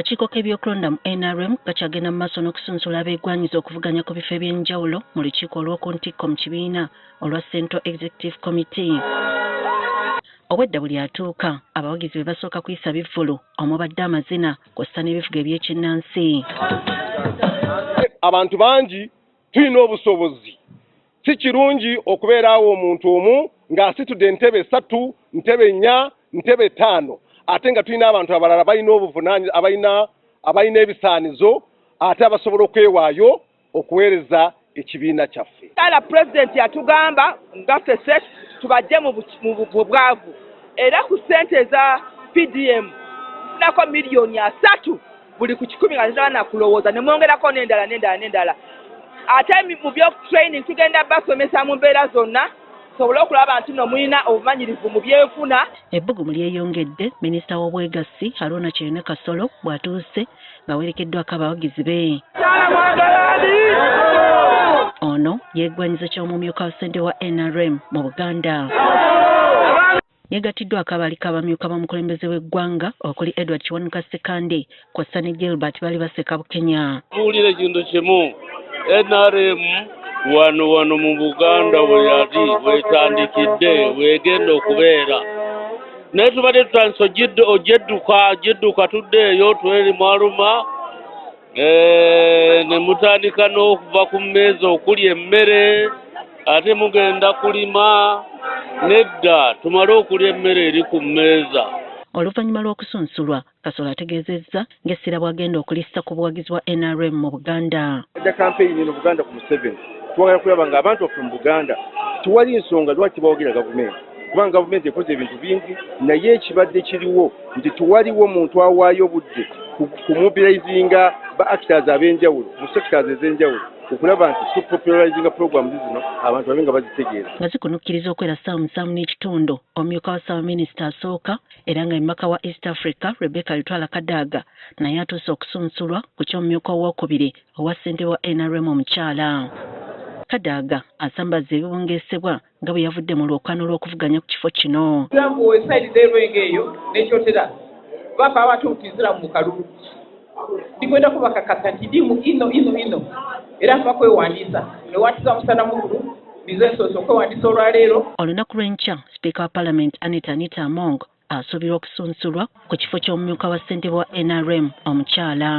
Akakiiko k'ebyokulonda mu NRM kakyagenda mu maaso n'okusunsula abeegwanyiza okuvuganya ku bifo eby'enjawulo mu lukiiko olw'oku ntikko mu kibiina olwa Central Executive Committee. Obwedda buli atuuka abawagizi be basooka kuyisa bivvulu omubadde amazina kw'ossa n'ebivuga eby'ekinnansi. Abantu bangi tulina obusobozi. Si kirungi okubeera awo omuntu omu ng'asitudde entebe 3, ntebe 4, ntebe 5, ate nga tulina abantu abalala balina obuvunaanyi, abalina ebisaanizo ate abasobola okwewaayo okuweereza ekibiina kyaffe. Kala pulezidenti yatugamba nga ffe tubajje mu bwavu, era ku ssente eza PDM tufunako 30 miliyoni buli ku 100 nga tezaba nakulowooza, ne mwongerako n'endala n'endala n'endala. Ate mu byo training tugenda basomesa mu mbeera zonna tusobole okulaba nti no mulina obumanyirivu mu byenfuna. Ebbugumu lyeyongedde minisita w'obwegassi Haruna Kyeyune Kasolo bw'atuuse ng'awerekeddwako abawagizi be. Ono yeegwanyiza ky'omumyuka wa ssentebe wa NRM mu Buganda. Yeegattiddwako abaaliko abamyuka b'omukulembeze w'eggwanga okuli Edward Kiwanuka Ssekandi kw'ossa ne Gilbert Balibaseka Bukenya. Tuwulira ekintu kimu, NRM wano wano mu Buganda we yali wetandikidde wegenda okubeera, naye tubadde tutandise ogyedduka tuddeeyo tweri mwaluma ne mutandika n'okuva ku mmeeza okulya emmere, ate mugenda kulima. Nedda, tumale okulya emmere eri ku mmeeza. Oluvannyuma lw'okusunsulwa, Kasolo ategeezezza ng'essira bw'agenda okulissa ku buwagizi bwa NRM mu Buganda. Edda kampeyini eno Buganda ku Museveni, twagala kulaba ng'abantu baffe mu Buganda tewali nsonga lwaki tebawagira gavumenti, kubanga gavumenti ekoze ebintu bingi, naye ekibadde kiriwo nti tewaliwo muntu awaayo budde kumobilizinga ba actors ab'enjawulo mu sectors ez'enjawulo okulaba nti tupopularizinga programs zino abantu babe nga bazitegeera. Nga zikunukkiriza okwera 7:30, omumyuka wa ssaabaminisita asooka era nga mumaka wa East Africa Rebecca Alitwala Kadaga naye atuuse okusunsulwa ku ky'omumyuka owookubiri owa ssentebe wa NRM omukyala. Kadaga asambaza ebibungeesebwa nga bwe yavudde mu lwokaano lw'okuvuganya ku kifo kino. Esayidi z'erwengo eyo n'ekyotera baka abatuukizira mu kalulu, ndikwenda kubakakasa nti ndimu ino ino ino era nva kwewandiisa newandiisa musana mukulu nize nsoose okwewandiisa olwaleero. Olunaku lw'enkya sipiika wa palamenti Anita Anita Among asuubirwa okusunsulwa ku kifo ky'omumyuka wa ssentebe wa NRM omukyala.